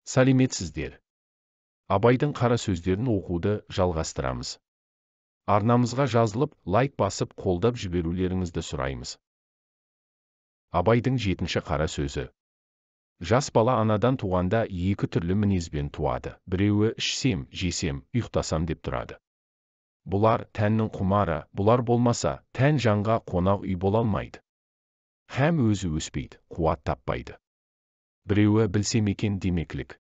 Сәлеметсіздер. Абайдың қара сөздерін оқуды жалғастырамыз. Арнамызға жазылып, лайк басып, қолдап жіберулеріңізді сұраймыз. Абайдың жетінші қара сөзі. Жас бала анадан туғанда екі түрлі мінезбен туады. Біреуі ішсем, жесем, ұйықтасам деп тұрады. Бұлар тәннің құмары, бұлар болмаса, тән жанға қонақ үй бола алмайды. Һәм өзі өспейді, қуат таппайды. Біреуі білсем екен демеклік.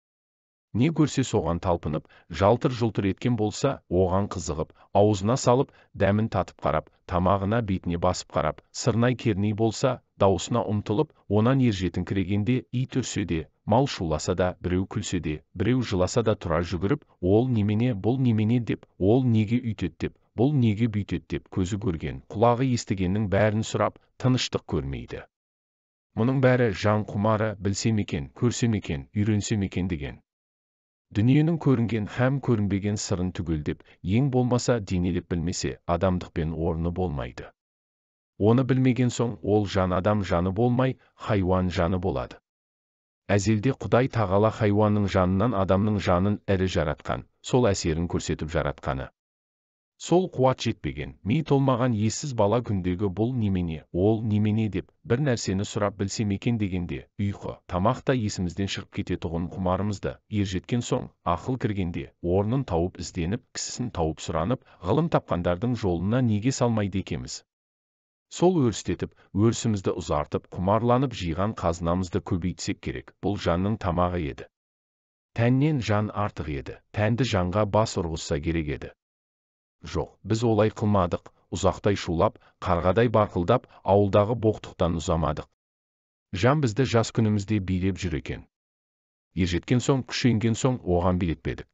Не көрсе соған талпынып, жалтыр-жұлтыр еткен болса, оған қызығып, аузына салып, дәмін татып қарап, тамағына бетіне басып қарап, сырнай-керней болса, дауысына ұмтылып, онан ержетіңкірегенде ит үрсе де, мал шуласа да, біреу күлсе де, біреу жыласа да тұра жүгіріп, ол немене, бұл немене деп, ол неге үйтет деп, бұл неге бүйтет деп көзі көрген, құлағы естігеннің бәрін сұрап, тыныштық көрмейді. Мұның бәрі жан құмары, білсем екен, көрсем екен, үйренсем екен деген. Дүниенің көрінген һәм көрінбеген сырын түгелдеп, ең болмаса денелеп білмесе, адамдықпен орны болмайды. Оны білмеген соң, ол жан адам жаны болмай, хайуан жаны болады. Әзелде Құдай тағала хайуанның жанынан адамның жанын ірі жаратқан, сол әсерін көрсетіп жаратқаны. Сол қуат жетпеген, ми толмаған ессіз бала күндегі бұл немене, ол немене деп, бір нәрсені сұрап білсем екен дегенде, ұйқы, тамақ та есімізден шығып кететұғын құмарымызды, ержеткен соң, ақыл кіргенде, орнын тауып ізденіп, кісісін тауып сұранып, ғылым тапқандардың жолына неге салмайды екенбіз? Сол өрістетіп, өрісімізді ұзартып, құмарланып жиған қазынамызды көбейтсек керек, бұл жанның тамағы еді. Тәннен жан артық еді, тәнді жанға бас ұрғызса керек еді. Жоқ, біз олай қылмадық, ұзақтай шулап, қарғадай барқылдап, ауылдағы боқтықтан ұзамадық. Жан бізді жас күнімізде билеп жүр екен. Ержеткен соң, күшенген соң оған билетпедік.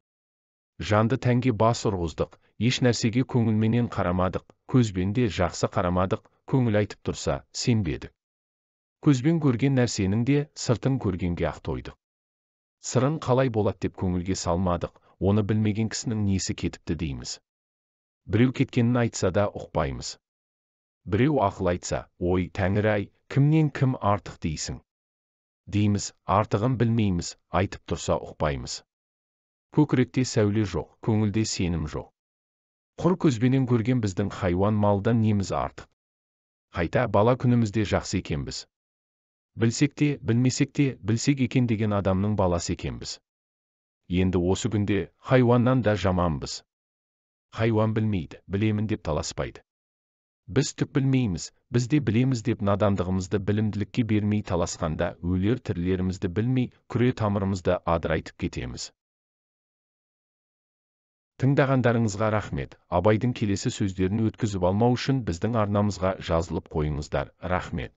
Жанды тәнге бас ұрғыздық, еш нәрсеге көңілменен қарамадық, көзбен де жақсы қарамадық, көңіл айтып тұрса, сенбедік. Көзбен көрген нәрсенің де сыртын көргенге ақ тойдық. Сырын қалай болады деп көңілге салмадық, оны білмеген кісінің несі кетіпті дейміз. Біреу кеткенін айтса да ұқпаймыз. Біреу ақыл айтса, ой, тәңір-ай, кімнен кім артық дейсің? Дейміз, артығын білмейміз, айтып тұрса ұқпаймыз. Көкіректе сәуле жоқ, көңілде сенім жоқ. Құр көзбенен көрген біздің хайуан малдан неміз артық. Қайта бала күнімізде жақсы екенбіз. Білсек те, білмесек те, білсек екен деген адамның баласы екенбіз. Енді осы күнде хайуаннан да жаманбыз. Хайуан білмейді, білемін деп таласпайды. Біз түк білмейміз, біз де білеміз деп надандығымызды білімділікке бермей таласқанда, өлер тірілерімізді білмей, күре тамырымызды адырайтып кетеміз. Тыңдағандарыңызға рахмет. Абайдың келесі сөздерін өткізіп алмау үшін біздің арнамызға жазылып қойыңыздар. Рахмет.